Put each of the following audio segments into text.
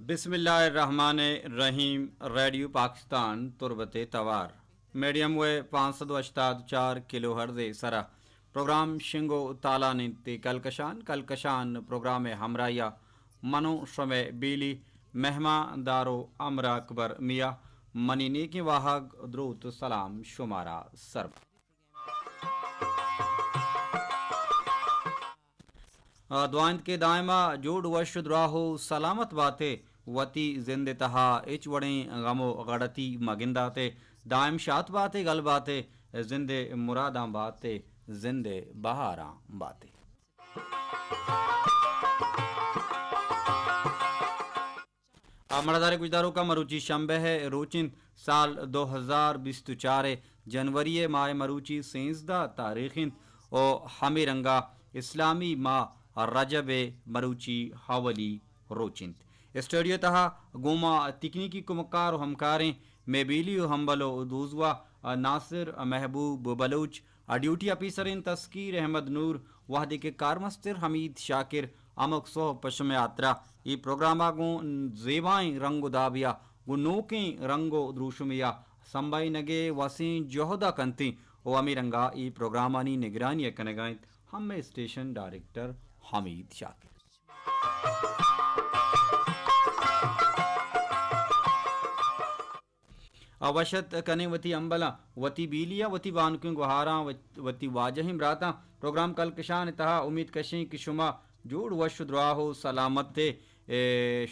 بسم اللہ الرحمن الرحیم۔ ریڈیو پاکستان تربت توار، میڈیم ویو پانچ سد و ہشتاد و چار کلو ہرز سرا پروگرام شنگ و تالان انت۔ کلکشان، کلکشان پروگرام ہمراہیا منو شمے بیلی مہمان دارو امر اکبر میا۔ منی نیکیں واہگ دروت سلام شمارا سر۔ آ، دعا انت کہ دائما جوڑ وش دراہ و سلامت باتے، وتی زند تہا ہچ وڑیں غم و غڑتی مگنداتے، دائم شات باتے، گل باتے، زند مراداں باتے، زند بہاراں باتے۔ آ، مڑداریں گوشداروکاں، مروچی شنبہ ء روچ انت، سال دو ہزار بیست و چار ء جنوری ء ماہ ء مروچی سینزدہ تاریخ انت و ہمے رنگا اسلامی ماہ رجب ء مروچی اولی روچ انت۔ اسٹوڈیو تہا گوما تکنیکی کمکار و ہمکاریں مے بیلی و ہمبل و دوزواہ ناصر محبوب بلوچ، ڈیوٹی آفیسر انت تسکیر احمد نور، وہدے کہ کارمستر حمید شاکر۔ ہمک سہب پہ شمئے ہاترا اے پروگرام ء گوں زیبائیں رنگ و دابے ء گوں نوکیں رنگ و دروشمے ء سمبھائینگے وسیں جہد ء کنتیں و ہمے رنگ ء اے پروگرامانی نگرانی ء کنگ ء انت ہمے اسٹیشن ڈائریکٹر حمید شاکر۔ آ وش ات کنیں وتی امبلاں، وتی بیلیاں، وتی بانکیں گوہاراں، وت-، وتی واجہیں براتاں۔ پروگرام کلکشان ء تہا امیت کشیں کہ شما جوڑ وش و دراہ و سلامت ء، اے،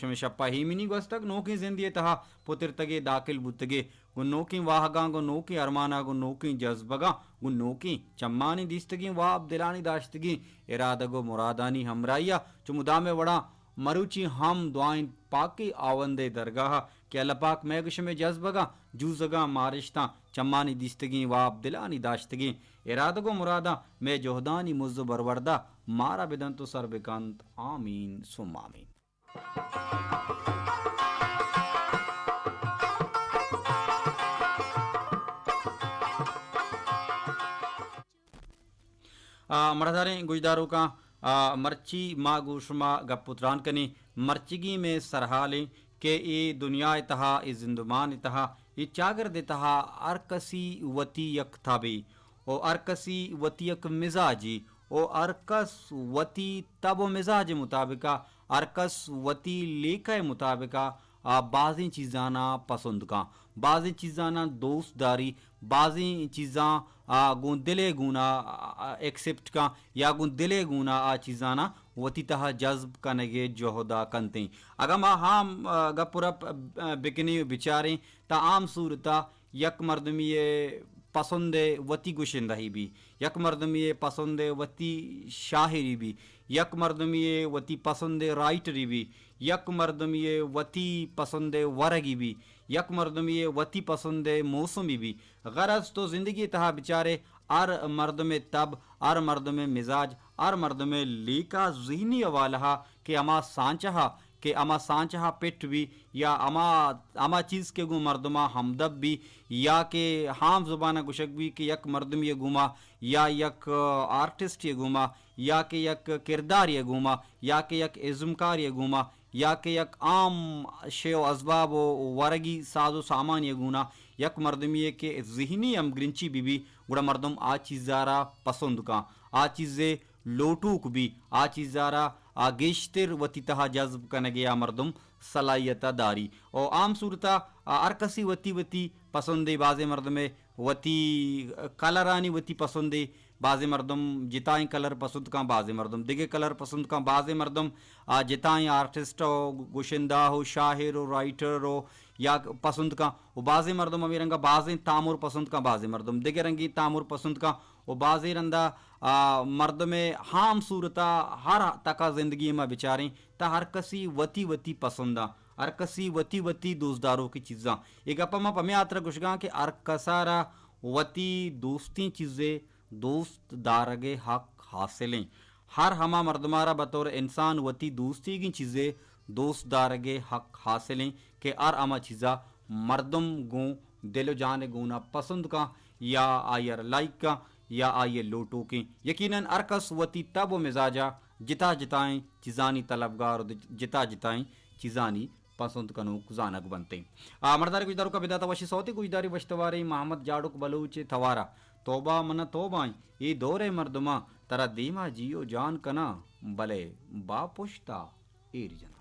شمے شپ ء ایمنی گوستگ، نوکیں زندے ء تہا پترتگے، داخل بوتگے، گوں نوکیں واہگاں، گوں نوکیں ارماناں، گوں نوکیں جذبگاں، گوں نوکیں چمانی دیستگیں واب، دلانی داشتگیں ارادگ و مرادانی ہمراہی ء چو مدام ء وڑا مروچی ہم دعائیں پاکیں آوندے درگاہ ء کہ اللہ پاک مئے گوں شمئے جذبگاں، جوزگاں، مارشتاں، چمانی دیستگیں واب، دلانی داشتگیں ارادگ و مراداں، مئے جہدانی مز و بروردا مارا بدنت و سر بکنت۔ آمین ثم آمین۔ آ، مڑداریں گوشداروکاں، آ، مرچی ما گوں شما گپ و تران کنیں۔ مرچیگیں مئے سرحال انت کہ اے دنیا ء تہا، اے زندمان ء تہا، اے چاگرد ء تہا ہر کسی وتی یک تبے و ہر کسی وتی یک مزاجے و ہر کس وتی تب و مزاج ء مطابق ء، ہر کس وتی لیکہ ء مطابق ء، آ، بازیں چیزاناں پسند کن، بازیں چیزاناں دوست داری، بازیں چیزاں، آ، گوں دل ء گونا، آ، ایکسپٹ کن یا گوں دل ء گونا آ چیزاناں وتی تہا جذب کنگ ء جہد ء کنتیں۔ اگاں ما ہام، آ، گپ و رپ، آ، بکنیں و بچاریں، تاں عام صورت ء یک مردمے ء پسند ء وتی گشندہے بی، یک مردمے ء پسند ء وتی شاعری بی، یک مردمے ء وتی پسند ء رائٹرے بی، یک مردمے ء وتی پسند ء ورگے بی، یک مردمے ء وتی پسند ء موسمے بی۔ غرض تو زندگی ء تہا بچارے، ہر مردم ء تب، ہر مردم ء مزاج، ہر مردم ء لیکہ ذہنی حوالہ ء کہ ہما سانچہ ء کہ ہما سانچہ ء پٹ بی یا ہما، ہما چیز کہ گوں مردماں ہمدپ بی یا کہ عام زبان ء گوشگ بی کہ یک مردمے ء گوما یا یک آرٹسٹے ء گوما یا کہ یک کردارے ء گوما یا کہ یک ازمکارے ء گوما یا کہ یک عام شے و اسباب و ورگی ساز و سامانے ء گونا یک مردمے ء کہ ذہنی ہمگرنچی بہ بی، گڑا مردم آ چیز ء را پسند کن، آ چیز ء لوٹوک بی، آ چیز ء را آ گیشتر وتی تہا جذب کنگ ء آ مردم صلاحیت ء داری۔ و عام صورت ء ہر کسی وتی وتی پسندے، بازیں مردم ء وتی کلرانی وتی پسندے، بازیں مردم جتائیں کلر پسند کن، بازیں مردم دگہ کلر پسند کن، بازیں مردم آ جتائیں آرٹسٹ و گشندہ و شاعر و رائٹر و یا پسند کن و بازیں مردم ہمے رنگا بازیں تامر پسند کن، بازیں مردم دگہ رنگیں تامر پسند کن و بازیں رندا، آ، مردم عام صورتا ہر تکا زندگی ما بچاریں تا ہر کسی وتی وتی پسنداں، ہر کسی وتی وتی دوستداروکی چیزاں۔ اے گپا ما پمے ہاترا گوشگاں کہ ہر کسارا وتی دوستیں چیزے دوست دارگ ء حق حاصل انت۔ ہر ہما مردم ء را بطور انسان وتی دوستیگیں چیزے دوست دارگ ء حق حاصل انت کہ ہر ہما چیزا مردم گوں دل و جان ء گونا پسند کن یا آئی ء را لائک کن یا آئی ء لوٹوکیں۔ یقیناً ہر کس وتی تب و مزاجا جتا جتائیں چیزانی طلبگار و جتا جتائیں چیزانی پسند کنوک زانگ بنت۔ آ مردار گوشداروکا بداتا وشی سوتے گوشداری وشتوارے محمد جاڑک بلوچ توارا۔ توبہ من توبہ ایں، اے دور ءِ مردماں، ترا دیما جی و جان کناں، بلے با پشتا ایر جناں۔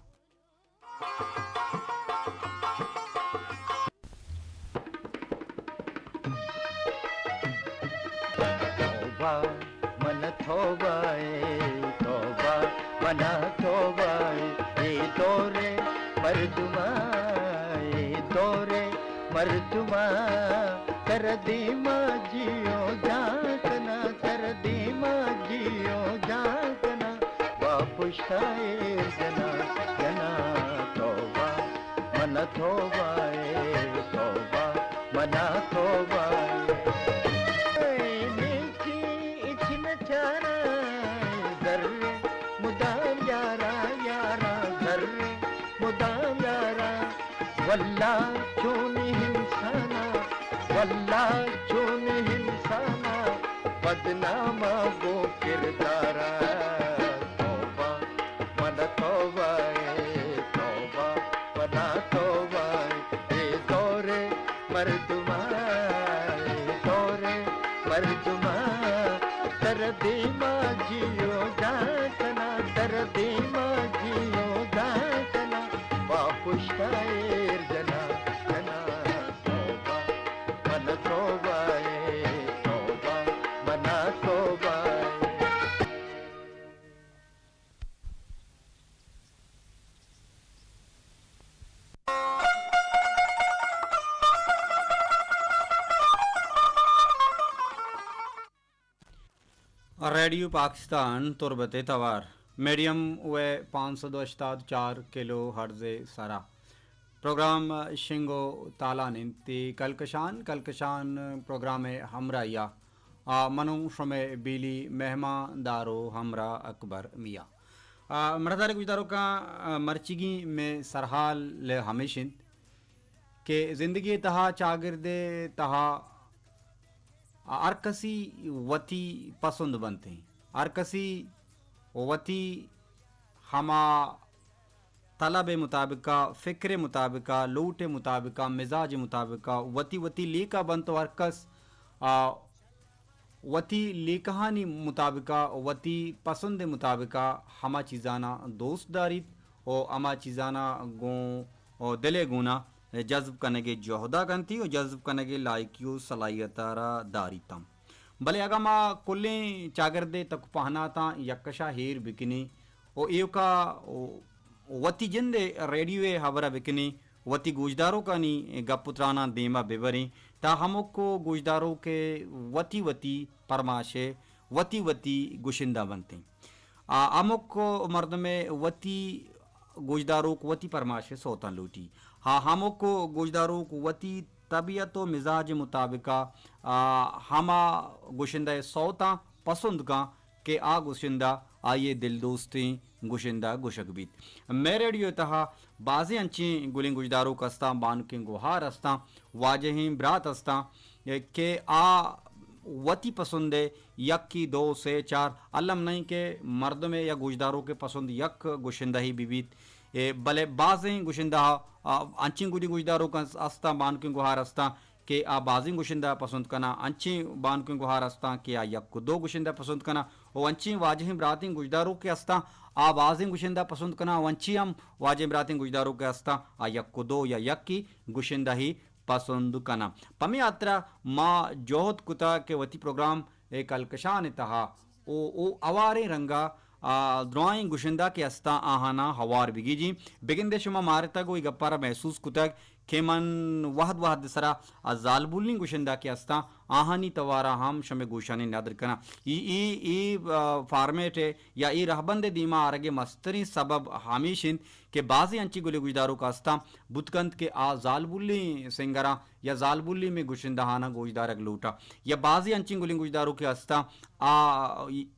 توبہ من توبہ اے، توبہ منا توبہ اے، اے دور ءِ مردماں، اے دور ءِ مردماں، تر دیما جیو جان کناں، تر دیما جیو جان کناں، با پشتا ایر جناں، جناں توبہ من توبہ اے، توبہ منا توبہ اے۔ اے نیکی اچ نہ چاراں، زر مدام یاراں، یاراں زر مدام یاراں۔ واللہ چونیں انسانا، واللہ چونیں انسانا، بدناما گوں کردارا۔ توبہ من توبہ اے، توبہ منا توبہ اے، اے دور ءِ مردماں، اے دور ءِ مردماں، تر دیما جیو جان کناں، تر دیما جیو جان کناں، با پشتا ایر جناں، جناں توبہ من توبہ اے، توبہ منا توبہ اے۔ ریڈیو پاکستان تربت ءِ توار، میڈیم ویو پانچ سد و ہشتاد چار کلو ہرٹز ءِ سرا پروگرام شنگ و تالان انت۔ کلکشان، کلکشان پروگرام ءِ ہمراہی ءَ آ، من اوں شمئے بیلی مہمان دار و ہمراہ اکبر میاں۔ آ، مڑدار گوشداروکاں، آ، مرچیگیں مئے سرحال ہمیش انت کہ زندگی ءِ تہا، چاگرد ءِ تہا، آ، ہر کسی وتی پسند بنت انت۔ ہر کسی وتی ہما طلب ءِ مطابقا، فکر ءِ مطابقا، لوٹ ءِ مطابقا، مزاج ءِ مطابقا وتی وتی لیکہ بنت و ہر کس، آ، وتی لیکہانی مطابقا، وتی پسند ءِ مطابقا ہما چیزاناں دوست داریت و ہما چیزاناں گوں و دل ءِ گونا جذب کنگ ءِ جہدا کنتی و جذب کنگ ءِ لائقی و صلاحیت ءَ را داریت ہم۔ بلے اگاں ما کلیں چاگرد ءِ تک و پہناتاں یکشا ہیر بکنیں و ایوکا وتی جند ءِ ریڈیو ءِ ہبرا بکنیں، وتی گوشداروکانی گپ و تراناں دیما ببریں، تا ہمک گوشداروک ءِ وتی وتی پرماش ءِ وتی وتی گشندہ بنت انت۔ آ، ہمک مردم ءِ وتی گوشداروک وتی پرماش ءِ سوتاں لوٹی۔ ہا، ہمک گوشداروک وتی طبیعت و مزاج ءِ مطابقا، آ، ہما گشندہ ءِ سوتاں پسند کن کہ آ گشندہ آئی ءِ دلدوستیں گشندہ گشگ بیت۔ مئے ریڈیو ءِ تہا بازیں انچیں گلیں گشداروک استاں، بانکیں گہار استاں، واجہیں برات استاں کہ آ وتی پسند ءِ یکی، دو، سے، چار، الم نہ انت کہ مردم ءِ یا گوشداروک ءِ پسند یک گشندہ ہی بہ بیت، اے، بلے بازیں گشندہ، آ، انچیں گلیں گشداروک استاں، بانکیں گہار استاں کہ آ بازیں گشندہ پسند کناں، انچیں بانکیں گہار استاں کہ آ یک و دو گشندہ پسند کناں، و انچیں واجہیں براتیں گشداروکے استاں، آ بازیں گشندہ پسند کناں، و انچیں ہم واجہیں براتیں گشداروکے استاں، آ یک و دو یا یکی گشندہ ہی پسند کناں۔ پمے ہاترا ما جہد کتا کہ وتی پروگرام ءِ کلکشان ءِ تہا او، او اواریں رنگا، آ، درائیں گشندہ کہ استاں آہاناں ہوار بگیجیں۔ بگندے شما مارتگ و اے گپا را محسوس کتگ کہ من وہد وہد سرا آ زالبولیں گشندہ کہ استاں آہانی توارا ہم شمئے گوشانی ندر کناں۔ ای، ای، ای، آ، فارمیٹ ءِ یا ای رہبند ءِ دیما آرگ ءِ مستریں سبب ہمیش انت کہ بازیں انچیں گلیں گشداروک استاں بوت کنت کہ آ زالبولیں سنگراں یا زالبولیں مئے گشندہاناں گوشدارگ لوٹاں۔ یا بازیں انچیں گلیں گشداروکے استاں، آ،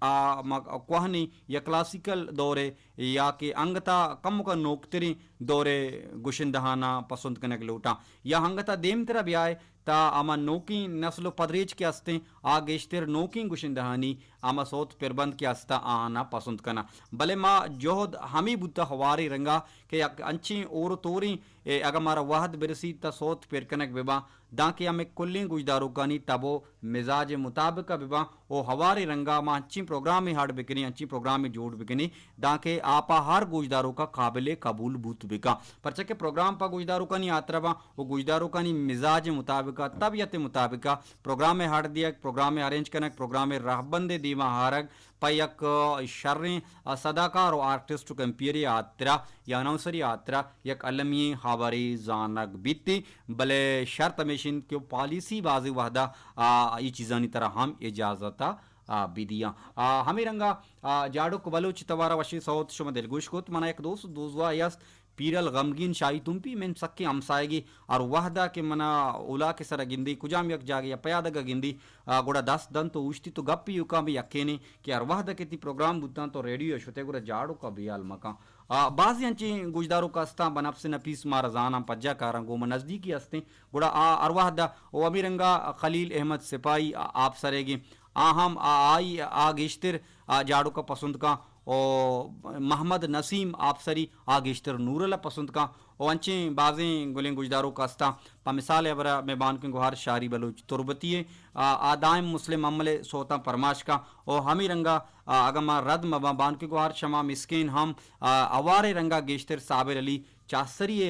آ، ما، کوہنیں یا کلاسیکل دور ءِ یا کہ انگتا کمکا نوکتریں دور ءِ گشندہاناں پسند کنگ لوٹاں۔ یا انگتا دیمترا بیائے تا ہما نوکیں نسل و پدریچ کہ استیں، آ گیشتر نوکیں گشندہانی ہما سوت پربند کہ استا آہانا پسند کناں۔ بلے ما جہد ہمے بوتا ہوارے رنگا کہ یک انچیں اور و توریں، اے، اگاں مارا وہد برسیت تا سوت پر کنگ بباں، دانکہ ہمے کلیں گوشداروکانی تب و مزاج مطابقا بباں و ہوارے رنگا ما انچیں پروگرامے ہڈ بکنیں، انچیں پروگرامے جوڑ بکنیں، دانکہ آ پہ ہر گوشداروکا قابل قبول بوت بکاں۔ پرچہ کہ پروگرام پہ گوشداروکانی ہاترا باں و گوشداروکانی مزاج مطابقا، طبیعت مطابقا پروگرامے ہڈ دیگ، پروگرامے ارینج کنگ، پروگرامے رہبندے دیما آرگ، پہ یک، آ، شریں، آ، صداکار و آرٹسٹ و کمپیئرے ہاترا یا اناؤنسرے ہاترا یک المی ہبرے زانگ بیت، بلے شرط ہمیش انت کہ پالیسی بازیں وہدا، آ، اے چیزانی ترا ہم اجازت، آ، بدیاں۔ آ، ہمے رنگا، آ، جاڑک بلوچ توارا وشیں سوت شما دلگوش کت۔ منا یک دوست دوزواہے است، پیرل غمگین شاہی تمپی، من سکیں ہمساہگے، ہر وہدا کہ منا اولاکے سرا گندی، کجام یک جاگہے یا پیادگا گندی، آ، گڑا دست دنت و اوشتی تو گپی و کام یکینے کہ ہر وہدا کہ تی پروگرام بوتاں تو ریڈیو شتے گڑا جاڑک بیال مکاں۔ آ، بازیں انچیں گوشداروک استاں، بنفس نپیس مارا زاناں، پجا کاراں، گوں ما نزدیکی استیں، گڑا آ ہر وہدا و ہمے رنگا خلیل احمد سپاہی آ-، آپسرے گیں، آ ہم آ-، آئی آ گیشتر آ جاڑوکا پسند کاں و محمد نسیم آپسری آ گیشتر نورل ء پسند کاں و انچیں بازیں گلیں گوشداروک استاں۔ پہ مثال ء ہبرا مئے بانکیں گوہار شاری بلوچ تربتی ء آ، آ دائم مسلم امل ء سوتاں پرماش کاں و ہمے رنگا، آ، اگاں ما رد مباں بانکیں گوہار شما مسکین ہم، آ، اوارے رنگا گیشتر صابر علی چاہسری ء،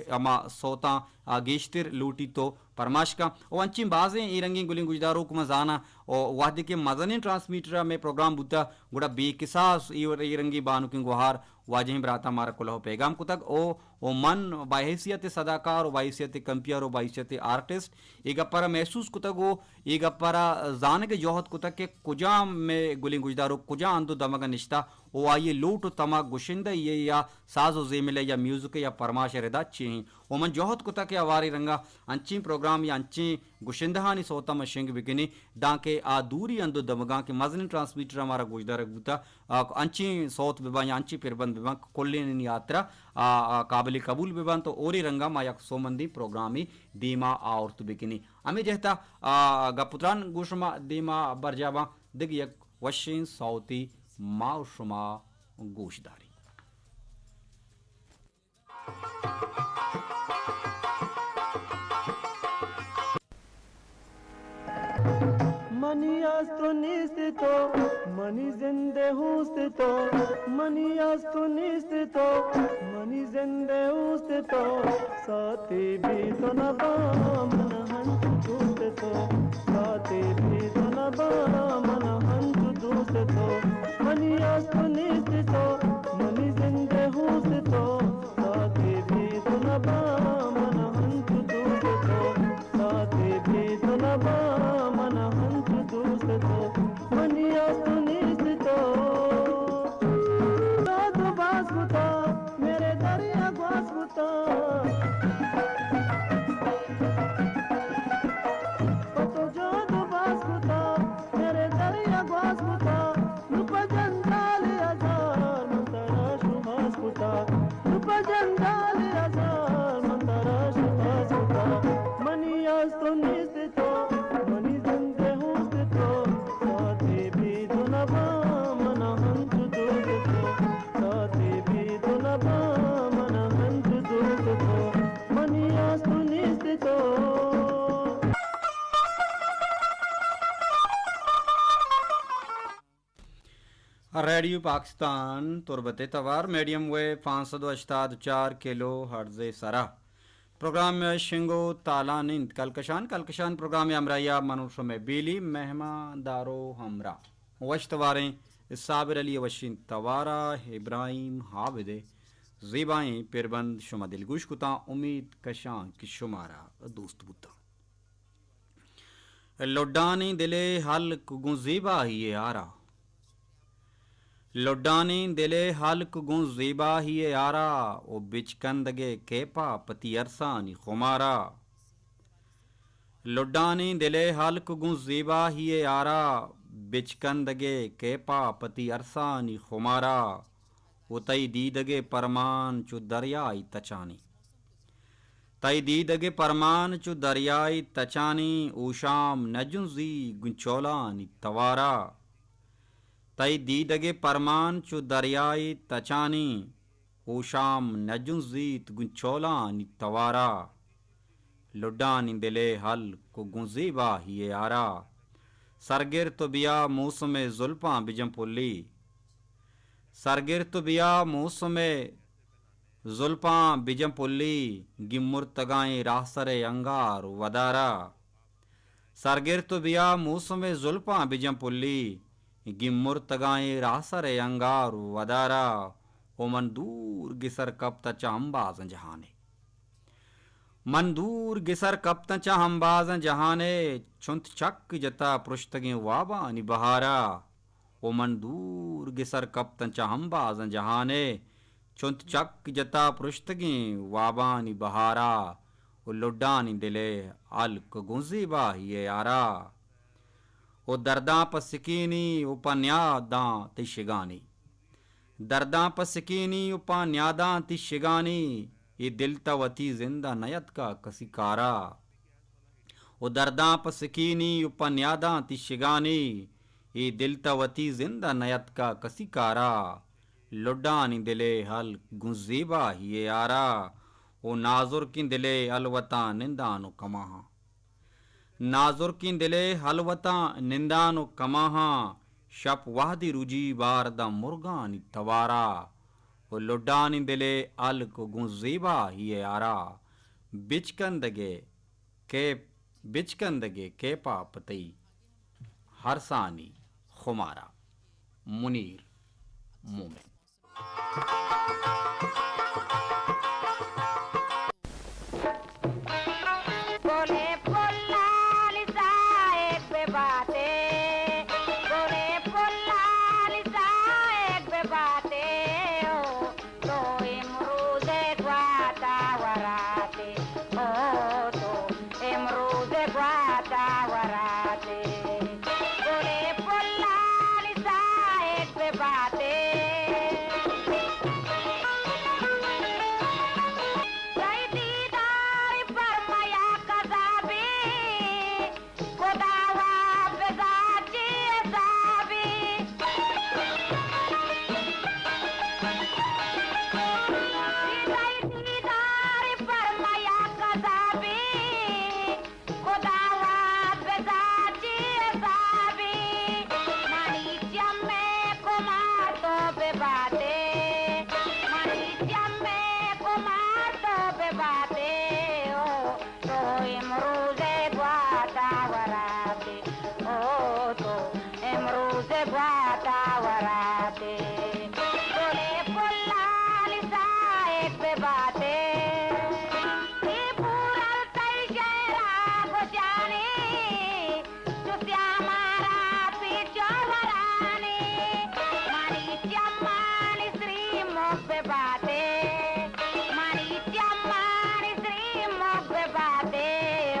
ء، ہما سوتاں، آ، گیشتر لوٹیت و پرماش کن۔ و انچیں بازیں اے رنگیں گلیں گوشداروک من زاناں۔ و وہدے کہ مزنیں ٹرانسمیٹر ء مئے پروگرام بوتہ، گڑا بے کساس اے، اے رنگیں بانکیں گوہار واجہیں براتاں مارا کلوہ و پیغام کتگ۔ و، و من بحیثیت صداکار و بحیثیت کمپیئر و بحیثیت آرٹسٹ اے گپ ء را محسوس کتگ و اے گپ ء را زانگ ء جہد کتگ کہ کجام مئے گلیں گوشداروک کجا ہند و دمگ ء نشتہ و آئی ء لوٹ و تمگ گشندہ یے یا ساز و زیمل ء یا میوزک ء یا پرماش ء ردا چے انت۔ و من جہد کتگ کہ ہواریں رنگا انچیں پروگرام یا انچیں گشندہانی سوتاں ما شنگ بکنیں، دانکہ آ دوری ہند و دمگاں کہ مزنیں ٹرانسمیٹر ء مارا گوشدارگ بوتہ، آ، انچیں سوت بباں یا انچیں پربند بباں کہ کلینانی ہاترا، آ، آ، قابل قبول بباں تو اوری رنگا ما یک سومندیں پروگرامے دیما آورت بکنیں۔ ہمے جہتا، آ، گپ و تران گوں شما دیما برجاہ باں، دگہ یک وشیں سوتے ما و شما گوش داریں۔ منی است و نیست تو، منی زند ء اوست تو، منی است و نیست تو، منی زند ء اوست تو۔ ساعتے بے تو نباں من ہنچو دوست تو، ساعتے بے تو نباں من ہنچو دوست تو۔ منی است و نیست تو، منی زند ء اوست تو۔ ساعتے بے تو نباں من ہنچو دوست تو، ساعتے بے تو نباں من ہنچو دوست تو۔ منی است و نیست تو۔ تو تو باز کتا، میرے دریا گواز کتا۔ پہ تو جہد و باز کتا، میرے دریا گواز کتا۔ نوں پہ جنجال ہزار من ترا شوہاز کتا، نوں پہ جنجال ہزار من ترا شوہاز کتا۔ منی است و نیست تو، منی زند ء اوست تو۔ ساعتے بے تو نباں من ہنچو دوست تو، ساعتے بے تو نباں من ہنچو دوست تو۔ منی است و نیست تو۔ ریڈیو پاکستان تربت ء توار میڈیم ویو پانچ سد و ہشتاد و چار کلو ہرٹز ء سرا پروگرام شنگ و تالان انت۔ کلکشان، کلکشان پروگرام ء ہمراہی ء من و شمئے بیلی مہمان دار و ہمراہ وش تواریں۔ صابر علی ء وشیں توارا ابراہیم عابد ء زیبائیں پربند شما دلگوش کتاں، امیت کشاں کہ شمارا دوست بوتاں۔ لڈانیں دل ء ہلک گوں زیباہی ء آرا۔ لڈانیں دل ء ہلک گوں زیباہی ء آرا، و بچکندگ ء کیپا پتی ارسانی خمارا۔ لڈانیں دل ء ہلک گوں زیباہی ء آرا، بچکندگ ء کیپا پتی ارسانی خمارا۔ و تئی دیدگ ء پرمان چو دریائے تچانی۔ تئی دیدگ ءِ پرمان چو دریائے تچانی، ہوشام نہ جنزی گوں چولانی توارا۔ تئی دیدگ ءِ پرمان چو دریائے تچانی، ہوشام نہ جنزیت گوں چولانی توارا۔ لڈانی دل ءِ ہلک و گوں زیباہی ءِ آرا۔ سرگر تو بیا موسم ءِ زلپاں بجن پلی۔ سرگر تو بیا موسم ءِ زلپاں بجن پلی، گیمرتگائیں راہسر ءِ انگار ودارا۔ سرگر تو بیا موسم ءِ زلپاں بجن پلی، گیمرتگائیں راہسر ءِ انگار ودارا۔ او من دور گسر کپتاں چہ ہمبازاں جہانے۔ من دور گسر کپتاں چہ ہمبازاں جہانے، چنت چک جتا پرشتگیں وابانی بہارا۔ و من دور گسر کپتاں چہ ہمبازاں جہانے، چنت چک جتا پرشتگیں وابانی بہارا۔ و لڈانی دل ءِ ہلک گوں زیباہی ءِ آرا۔ و درداں پہ سکینی و پہ نیاداں تئی شگانی۔ درداں پہ سکینی و پہ نیاداں تئی شگانی، اے دل تہ وتی زند ءَ نیتکا کسی کارا۔ و درداں پہ سکینی و پہ نیاداں تئی شگانی، اے دل تہ وتی زند ءَ نیتکا کسی کارا۔ لڈانی دل ءِ ہلک گوں زیباہی ءِ آرا، و نازرکیں دل ءِ ہلوتاں نندان و کماہاں۔ نازرکیں دل ءِ ہلوتاں نندان و کماہاں، شپ وہدی روجی بار داں مرگانی توارا۔ و لڈانی دل ءِ ہلک گوں زیباہی ءِ آرا۔ بچکندگ ءِ کیپ، بچکندگ ءِ کیپا پہ تئی ہرسانی خمارا۔ منیر مومن۔ گلے پلانی ساہگ بہ باتے، گلے پلانی ساہگ بہ باتے، او تو امروز گواتا وراتے، او تو امروز گواتا وراتے۔ گلے پلانی ساہگ بہ باتے۔ تئی دیدار پر میا کذابی، خداوا بزاچی حسابی۔ تئی دیدار پر میا کذابی، خداوا بزاچی حسابی۔ منی چمے کمار تو بہ باتے، منی چمے کمار تو بہ باتے، او تو امروز گواتا وراتے، او تو امروز گواتا وراتے۔ گلے پلانی ساہگ بہ باتے، اے پورل تئی شہرا گوشانی، چو سیامارا پیچو ورانی۔ منی چمانی سری مک بہ باتے، منی چمانی سری مک بہ باتے،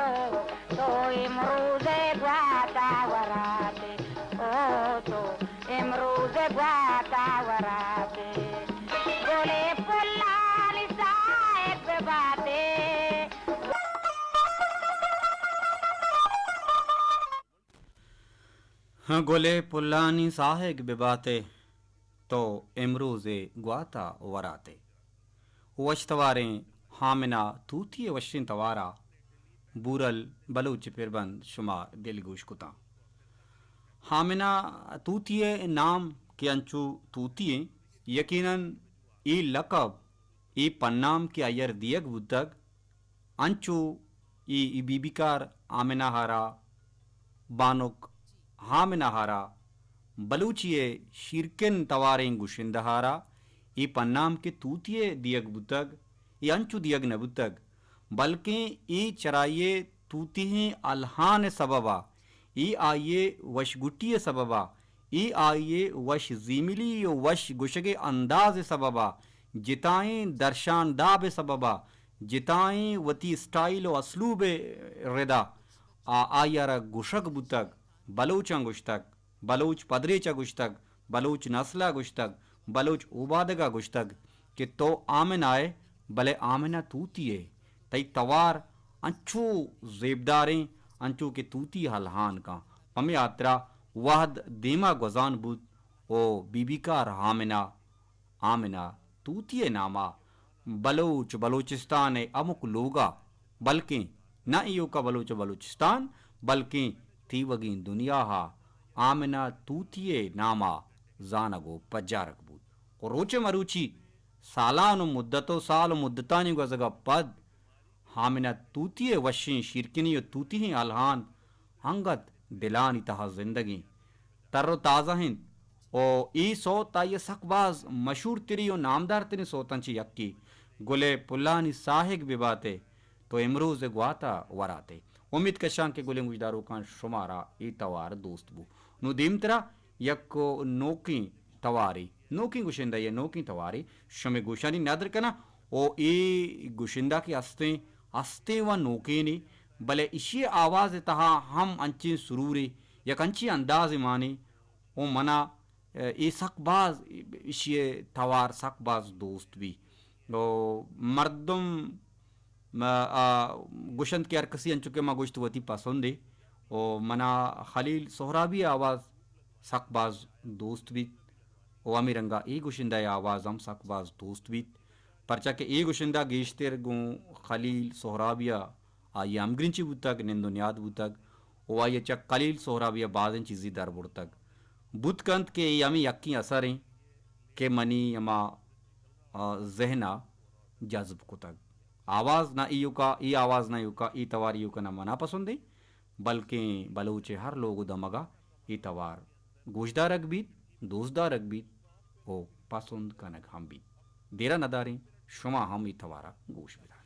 او تو امروز گواتا وراتے، او تو امروز گواتا وراتے۔ گلے پلانی ساہگ بہ باتے۔ گلے پلانی ساہگ بہ باتے، تو امروزے گواتا وراتے۔ وش تواریں ہامنا توتی ءِ وشیں توارا بورل بلوچ پربند شما دلگوش کتاں۔ ہامنا توتی ءِ نام کہ انچو توتی ایں، یقیناً اے لقب، اے پنام کہ آئی ءَ را دیگ بوتگ، انچو اے، اے بی بی کار آمنہ ءَ را، بانک آمنہ ءَ را، بلوچی ءِ شیرکن تواریں گشندہ ءَ را اے پنام کہ توتی ءَ دیگ بوتگ، اے انچو دیگ نہ بوتگ، بلکیں اے چرائی ءِ توتی ئیں الہان ءِ سبب ءَ، اے آئی ءِ وشگٹی ءِ سبب ءَ، اے آئی ءِ وش زیملی ءُ وش گوشگ ءِ انداز ءِ سبب ءَ، جتائیں درشان داب ءِ سبب ءَ، جتائیں وتی اسٹائل ءُ اسلوب ءِ ردا آ، آئی ءَ را گوشگ بوتگ، بلوچاں گوشتگ، بلوچ پدریچ ءَ گوشتگ، بلوچ نسل ءَ گوشتگ، بلوچ اوبادگ ءَ گوشتگ کہ تو آمنہ ئے، بلے آمنہ توتی ئے، تئی توار انچو زیبداریں، انچو کہ توتی ہلہان کن۔ پمے ہاترا وہد دیما گوزان بوت و بی بی کار آمنہ، آمنہ توتی ء ناما بلوچ، بلوچستان ء ہمک لوگا، بلکیں نہ ایوکا بلوچ و بلوچستان، بلکیں تیوگیں دنیا ء آمنہ توتی ء ناما زانگ و پجارگ بوت۔ و روچ مروچی سالان و مدت و سال و مدتانی گوزگا پد ہامنہ توتی ء وشیں شیرکنی و توتی ئیں الہان انگت دلانی تہا زندگیں تر و تازہ انت و اے سوت آئی ء سک باز مشہور تری و نامدار تریں سوتاں چہ یکے گل ء پلانی ساہگ بہ بات ء تو امروز ء گوات ء ورات ء۔ امیت کشاں کہ گلیں گوشداروکاں شمارا اے توار دوست بو۔ نوں دیمترا یک نوکیں توارے، نوکیں گشندہ یا نوکیں توارے شمے گوشانی ندر کناں۔ او اے گشندہ کہ ہستیں، ہستیں و نوکینے، بلے اشی آواز تہا ہم انچیں سرورے، یک انچیں اندازے مانے، او منا اے سک باز اشی توار سک باز دوست بی۔ او مردم م-، آ، گوشنت کہ ہر کسی انچو کہ ما گوشت وتی پسندے۔ و منا خلیل سہرابی آواز سک باز دوست بیت و ہمے رنگا اے گشندہ آواز ہم سک باز دوست بیت، پرچا کہ اے گشندہ گیشتر گوں خلیل سہرابی آئی ہمگرنچی بوتگ، نند و نیاد بوتگ و آئی چہ خلیل سہرابی بازیں چیزی در برتگ۔ بوت کنت کہ اے ہمے یکیں اثر انت کہ منی ہما، آ، ذہن ء جذب کتگ۔ آواز نہ ایوکا، اے آواز نہ ایوکا، اے توار ایوکا نہ منا پسندیں، بلکیں بلوچ ہر لوگ و دمگا اے توار گوشدارگ بیت، دوستدارگ بیت و پسند کنگ ہم بیت۔ دیرا نداریں، شما ہم اے توارا گوش بداریں۔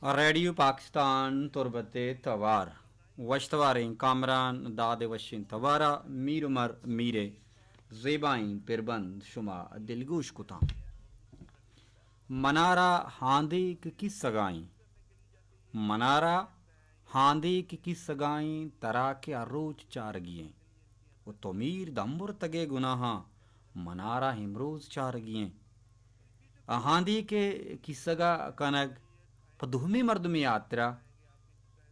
ریڈیو پاکستان تربت ء توار، وشتواریں کامران داد ء وشیں توارا میر عمر میر ء زیبائیں پربند شما دلگوش کتاں۔ منارا ہاندیک کسگائیں، منارا ہاندیک کسگائیں، ترا کہ ہر روچ چارگی ایں۔ و تو میر دم برتگے گناہاں، منارا امروز چارگی ایں۔ آ ہاندیک ء کیسگ ء کنگ پہ دومی مردمے ہاترا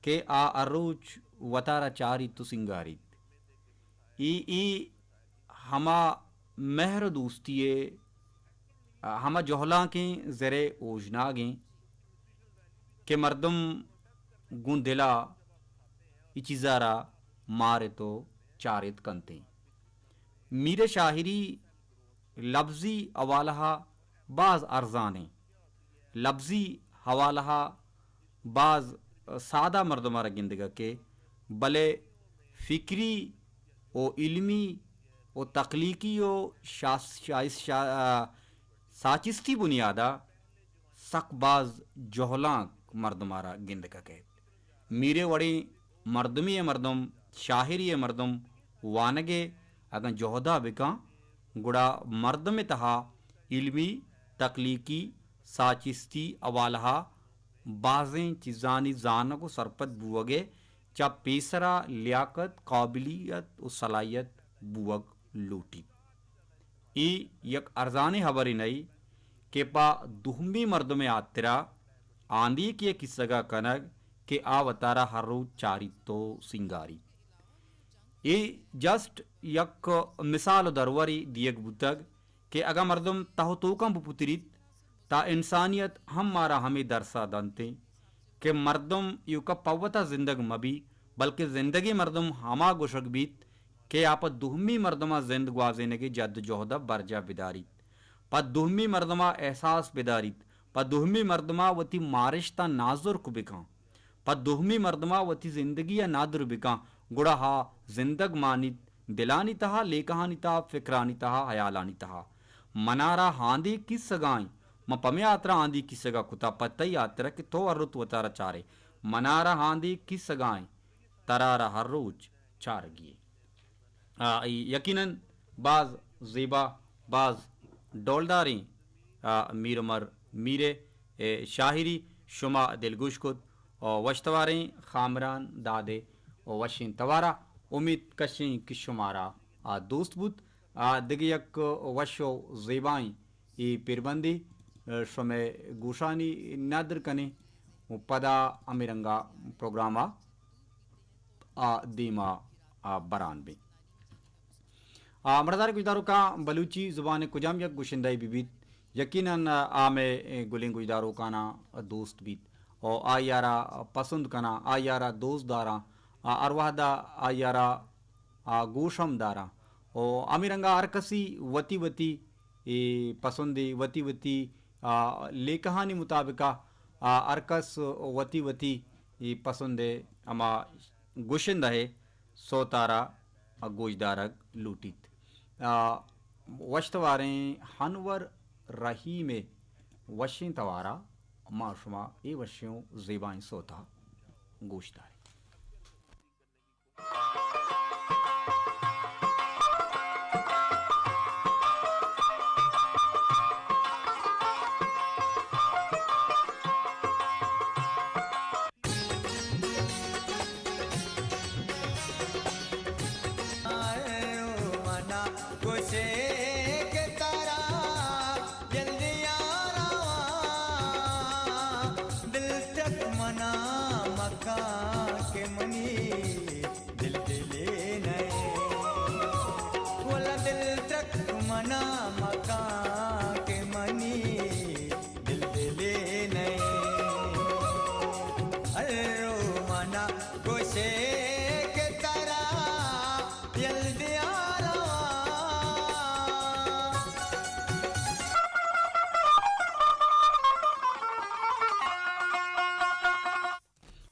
کہ آ ہر روچ وتارا چاریت و سنگاریت۔ اے، اے ہما مہر و دوستی ء، ہما جہلانکیں زرے اوژناگیں کہ مردم گوں دلا اے چیزا را مارت و چارت کنتیں۔ میر شاعری لبزی حوالہ ء باز ارزانیں، لبزی حوالہ ء باز، سادہ مردم ءَ را گندگ ءَ کئے، بلے فکری و علمی و تخلیقی و شاس-، شائس-، شا-، آ، ساچستی بنیاد ءَ سک باز جہلانک مردم ءَ را گندگ ءَ کئیت۔ میرے وڑیں مردمی ءِ مردم، شاعری ءِ مردم، وانگ ءَ اگاں جہد ءَ بکاں، گڑا مردم ءِ تہا علمی، تخلیقی، ساچستی حوالہ ءَ بازیں چیزانی زانگ و سرپد بوگ ءَ چہ پیسرا لیاقت، قابلیت و صلاحیت بوگ لوٹیت۔ اے یک ارزانیں ہبرے نہ اِنت کہ پہ دومی مردم ءِ ہاترا آندیکے ءِ کیسگ ءَ کنگ کہ آ وتارا ہر روچ چاریت و سینگاریت۔ اے جسٹ یک مثال و درورے دیگ بوتگ کہ اگاں مردم تہ و توکاں بپتریت، تہ انسانیت ہم مارا ہمے درس ءَ دنت کہ مردم ایوکا پہ وتا زندگ مہ بیت، بلکہ زندگیں مردم ہما گوشگ بیت کہ آ پہ دومی مردم ءَ زند گوازینگ ءِ جد و جہد ءَ برجاہ بداریت، پہ دومی مردم ءَ احساس بداریت، پہ دومی مردم ءَ وتی مارشتاں نازرک بکن۔ پہ دومی مردم ءَ وتی زندگی ءَ نادر بکن، گڑا آ زندگ مانیت، دلانی تہا، لیکہانی تہا، فکرانی تہا، ہیالانی تہا۔ منارا ہاندی کیسگائیں، من پمے ہاترا ہاندی کیسگا کتا، پہ تئی ہاترا کہ تو ہر روچ وتارا چارے۔ منارا ہاندی کیسگائیں، ترارا ہر روچ چارگی۔ آ، یقیناً باز زیبا، باز ڈولداریں، آ، میر عمر میرے، اے، شاعری شما دلگوش کت و وشتواریں خامران دادے و وشیں توارا۔ امید کشیں کہ شمارا آ دوست بوت۔ آ، دگہ یک وش و زیبائیں اے پیربندے، آ، شمئے گوشانی ندر کنیں و پدا ہمے رنگا پروگراما آ دیما آ بران بیں۔ آ، مڑدار گوشداروکاں، بلوچی زبان ءِ کجام یک گشندہ بہ بیت، یقیناً آ مئے گلیں گوشداروکاناں دوست بیت و آئی ءَ را پسند کناں، آئی ءَ را دوست داراں، آ، ہر وہدا آئی ءَ را آ، گوش ہم داراں و ہمے رنگا ہر کسی وتی وتی، اے، پسندے، وتی وتی، آ، لیکہانی مطابقا، آ، ہر کس وتی وتی، اے، پسندے ہما گشندہ ءِ سوتارا گوشدارگ لوٹیت۔ آ، وشتواریں انور رحیم ءِ وشیں توارا ما شما اے وشیں و زیبائیں سوتا گوشداریں۔ دل تک منا مکان کہ منی دل دلے نئے، ولا دل تک منا مکان کہ منی دل دلے نئے۔ ہر رو منا گوشے کہ ترا یل دیاں رواں۔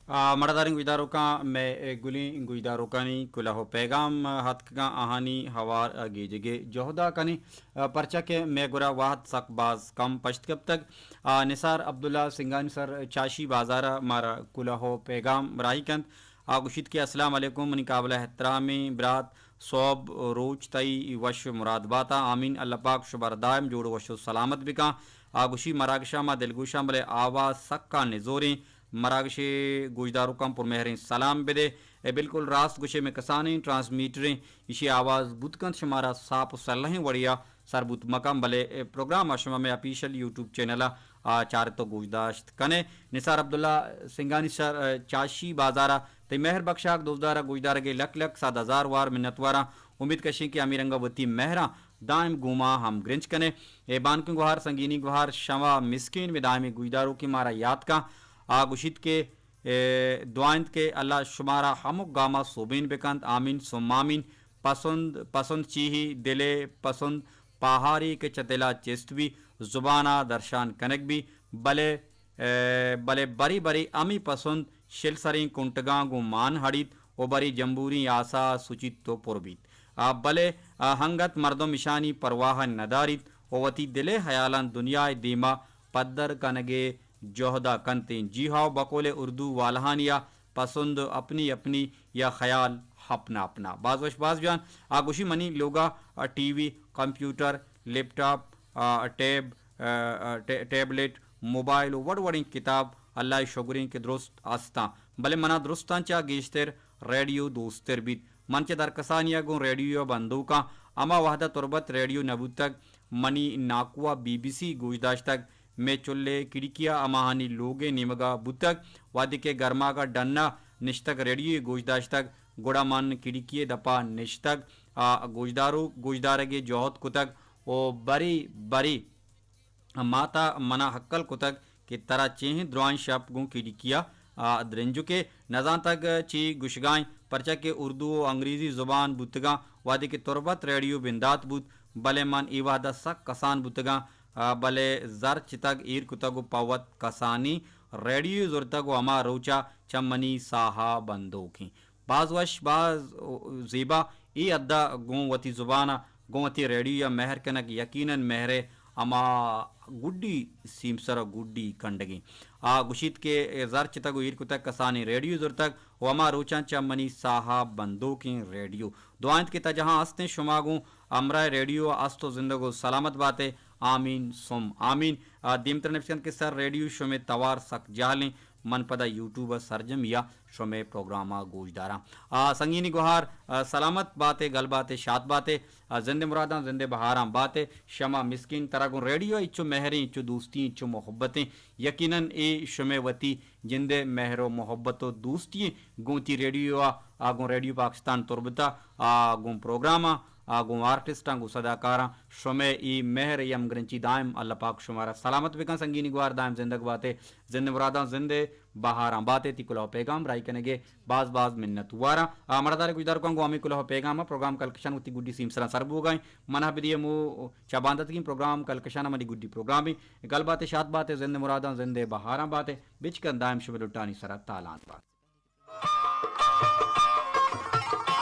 آ، مڑداریں گوشداروکاں، مئے گلیں گوشداروکانی کلہ و پیغام اتکگاں، آہانی ہوار گیجگے جہدا کنیں، آ، پرچا کہ مئے گورا وہد سک باز کم پشت کپتگ۔ آ، نثار عبداللہ سنگانی سر چاشی بازارا مارا کلہ و پیغام راہی کنت۔ آ گوشیت کہ السلام علیکم، منی قابل احترامیں برات، سہب روچ تئی وش و مراد باتا۔ آمین۔ اللہ پاک شمارا دائم جوڑ و وش و سلامت بکاں۔ آ گوشی مراگشا ما دلگوشاں، بلے آواز سکا نزوریں۔ مراگشے گوشداروکاں پر مہریں سلام بدے۔ اے بالکل راست گوشے، مئے کسانیں ٹرانسمیٹریں، ایشی آواز بوت کنت شمارا صاف و سلہیں وڑیا سر بوت مکن، بلے اے پروگرام ء شما مئے آفیشل یوٹیوب چینل ء، آ، چارت و گوشداشت کنے۔ نثار عبداللہ سنگانی سر، آ، چاشی بازار ء تئی مہر بکشاک دوزدار ء گوشدارگے لک لک صد ہزار وار منتواراں۔ امید کشیں کہ ہمے رنگ ء وتی مہراں دائم گوما ہم گرنچ کنے۔ اے بانکیں گوہار، سنگینی گوہار، شما مسکین مئے دائمی گوشداروکیں مارا یات کن۔ آ گوشیت کہ اے دعا انت کہ اللہ شمارا ہمک گاما سوبین بکنت۔ آمین ثم آمین۔ پسند، پسند چیہی دلے پسند پاہاری کہ چہ دلا چست بی، زبانا درشان کنگ بی، بلے، اے، بلے بری بری ہمی پسند شل سریں کنٹگاں گوں مان ہڑیت و برے جمبوریں آسا سچیت و پر بیت۔ آ، بلے، آ، ہنگت مردم اشانی پرواہ نداریت و وتی دل ء ہیالاں دنیا ء دیما پدر کنگ ء جہد ء کنت انت۔ جی ہاؤ، بقول اردو والہانی ء پسند اپنی اپنی یا خیال اپنا اپنا۔ باز وش باز جان، آ گوشی منی لوگا، آ، ٹی وی، کمپیوٹر، لیپ ٹاپ، آ، ٹیب، آ، آ، ٹے-، ٹیبلٹ، موبائل و وڑ وڑیں کتاب اللہ ء شگریں کہ درست استاں، بلے منا درستاں چہ گیشتر ریڈیو دوستر بیت۔ من چہ درکسانی ء گوں ریڈیو ء بندوکاں۔ ہما وہد ء تربت ریڈیو نہ بوتگ، منی ناکو ء بی بی سی گوش داشتگ۔ مئے چل ء کھڑکی ء ہماہانی لوگ ء نیمگ ء بوتگ۔ وہدے کہ گرماگ ء ڈن ء نشتگ، ریڈیو ء گوش داشتگ، گڑا من کھڑکی ء دپ ء نشتگ ء گوشداروک گوشدارگ ء جہد کتگ و برے برے مات ء منا ہکل کتگ کہ ترا چے انت درائیں شپ گوں کھڑکی ء، آ، درنجک ء نزانتگ چے گوشگائیں، پرچا کہ اردو و انگریزی زبان بوتگاں۔ وہدے کہ تربت ریڈیو بندات بوت، بلے من اے وہد ء سک کسان بوتگاں، آ، بلے زر چتگ ایر کتگ و پہ وت کسانیں ریڈیو زرتگ و ہما روچ ء چہ منی ساہ ء بندوکیں۔ باز وش، باز زیبا۔ اے حد ء گوں وتی زبان ء گوں وتی ریڈیو ء مہر کنگ یقیناً مہر ء ہما گڈی سیمسر ء گڈی کنڈگیں۔ آ گوشیت کہ زر چتگ و ایر کتگ، کسانیں ریڈیو زرتگ و ہما روچاں چہ منی ساہ ء بندوکیں ریڈیو۔ دعا انت کہ تا جہاں ہستیں شما گوں ہمراہ ریڈیو ء ہست و زندگ و سلامت بات ئے۔ آمین ثم آمین۔ آ، دیمتر نبشت کنت کہ سر ریڈیو شمے توار سک جہلیں۔ من پدا یوٹیوب ء سرجمی ء شمئے پروگرام ء گوش داراں۔ آ، سنگینی گوہار، آ، سلامت بات ئے، گل بات ئے، شات بات ئے، آ، زند ء مراداں، زند ء بہاراں بات ئے۔ شما مسکین، ترا گوں ریڈیو ء انچو مہریں، انچو دوستی، انچو محبتیں۔ یقیناً اے شمئے وتی جند ء مہر و محبت و دوستی ایں۔ گوں وتی ریڈیو ء، آ، گوں ریڈیو پاکستان تربت ء، آ، گوں پروگرام ء، آ، گوں آرٹسٹاں، گوں صداکاراں، شمئے اے مہر، اے ہمگرنچی دائم اللہ پاک شمارا سلامت بکن۔ سنگینی گوہار دائم زندگ بات ئے۔ زند ء مراداں، زند ء بہاراں بات ئے۔ تی کلوہ پیغام راہی کنگ ء باز باز منت واراں۔ آ، مڑدار گوشداروکاں، گوں ہمے کلوہ پیغام ء پروگرام کلکشان وتی گڈی سیمسراں سر بوگا ایں۔ من ء بدیے مو چہ بانداتگیں پروگرام کلکشان ء منی گڈی پروگرام ایں۔ گل بات ئے، شات بات ئے، زند ء مراداں، زند ء بہاراں بات ئے۔ بچکن دائم شمئے لٹانی سرا تالان بات۔